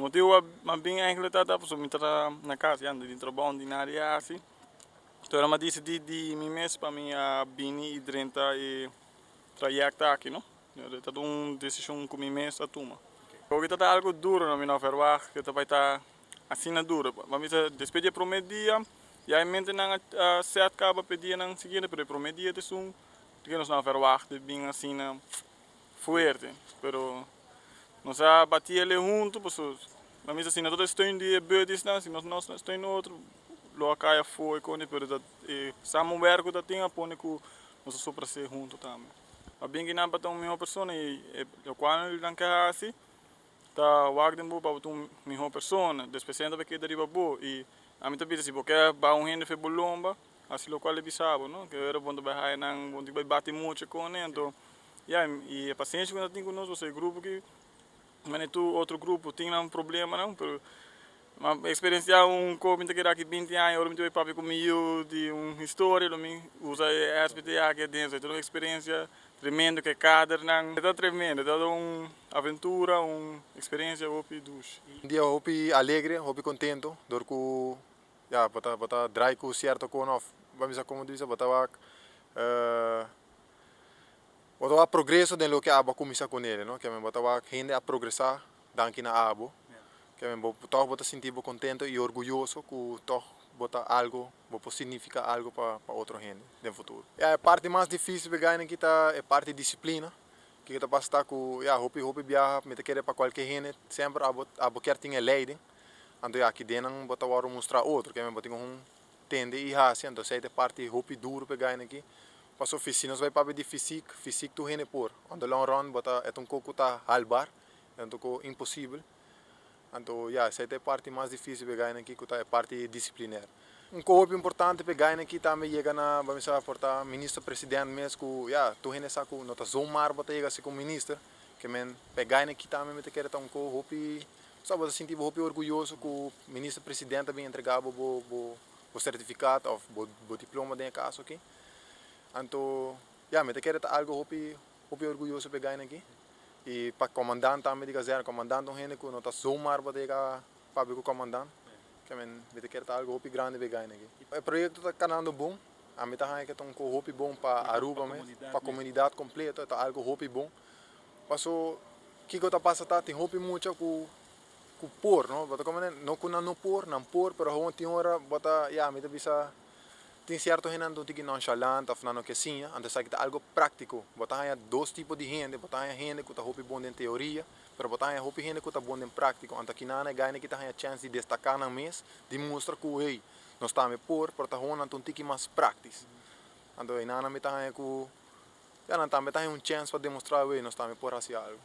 Motibu m'a bin eigenlijk ta pasobra mi ta na kas ya, no tin trabou, no tin nada di hasi. Entonces mi a disidí di mi mes pa mi a bini i drenta e trayekto aki, no. Ta un desishon ku mi mes a tuma. Oki ta ta algu duro, no, mi no a verwagt ku ta bai ta asina duro. Pa mi ta despues di e prome dia ya e mentenan a set kaba pa e dianan siguiente, pero e prome dia ta esun ku nos no a verwagt di bin asina fuerte. Pero nos a bati el huntu pasobra pa mi ta si no ta steun di e buddiesnan, si nos no steun otro lo a kai afó e koni, pero ta e samenwerk ku ta tin a pone ku nos a soprasé huntu tambe. A bin ki nan pa ta un mihó persona i e lokual nan ke hasi ta wak den bo pa bo ta un mihó persona. Despues hende ta keda riba bo i ami ta bisa si bo ke baha un hende fe bo lomba hasi lokual e bisa bo no. Ke ora bo ta bai haya nan bo tin bai bati mucho kon e anto ya i e pasenshi ku nan tin ku nos pasobra e grupo ki Mane tur otro grupo tin nan problemanan, pero mi a experiencia un ko mi ta keda aki 20 aña, ora mi ta bai papia ku mi yu di un historia lo mi usa e SPTA aki aden, so e ta un experiencia tremendo ku e kadernan, e ta tremendo, e ta un aventura, un experiencia hopi dushi. Un dia hopi alegre, hopi contento dor cu ya bo ta bo ta draai cu cierto con of bo a bisa como ta bisa bo ta wak Bo ta wak progreso den loke abo a kuminsá kuné, no? Kiamen bo ta wak hende a progresá danki na abo. Kiamen bo tòg bo ta sinti bo kontento i orguyoso ku tòg bo ta algu, bo por signifiká algu pa pa otro hende den futuro. Ya, e parti mas difísil pa e gainan aki ta e parti disiplina. Kiko ta pasa ta ku ya hopi hopi biaha mi ta kere pa kualke hende semper abo abo kier tin e leiding. Anto ya aki den nan bo ta wòrdu mustra otro. Kiamen bo tin un tende i hasi, anto esei ta e parti hopi duru pa e gainan aki. Paso si nos bai papia di fysiek, fysiek tur hende por. On the long run bo ta e ta un kos ku ta halbar, e ta un kos imposibel. Anto ya, esei ta e parti mas difisil pa e gainan aki ku ta e parti disipliner. Un kos hopi importante pa e gainan aki tambe yega na, bo mester aporta minister president mes ku ya, tur hende sa ku no ta zomaar bo ta yega si ku minister. Ke men pa e gainan aki tambe mi ta kere ta un kos hopi, sa bo ta sinti bo hopi orguyoso ku minister president a bin entrega bo bo bo sertifikat òf bo bo diploma den e kaso aki. Anto ya mi ta kere ta algo hopi hopi orguyoso pa e gainan aki y pa comandant tambe di kazerne, comandant ta un hende ku no ta zomaar bo ta yega papia ku comandant, ke men mi ta kere ta algo hopi grandi pa e gainan aki. E proyekto ta kanando bon, ami ta haña ke ta un kos hopi bon pa Aruba mes, pa komunidat kompleto e ta algo hopi bon, paso kiko ta pasa ta tin hopi mucha ku ku por no, bo ta komprende, no ku nan no por, nan por pero awor tin ora bo ta ya mi ta bisa Tin sierto hendenan ta un tiki nonchalant of nan no ke siña, anto esaki ta algo práktiko. Bo ta haña dos tipo di hende, bo ta haña hende ku ta hopi bon den teoria, pero bo ta haña hopi hende ku ta bon den práktiko. Anto akinan e gainan ki ta haña chèns di destaká nan mes, di mustra ku hey, nos tambe por, pero ta honan ta un tiki mas práktis. Anto einanan mi ta haña ku ya nan tambe ta haña un chèns pa demostrá hey, nos tambe por hasi algo.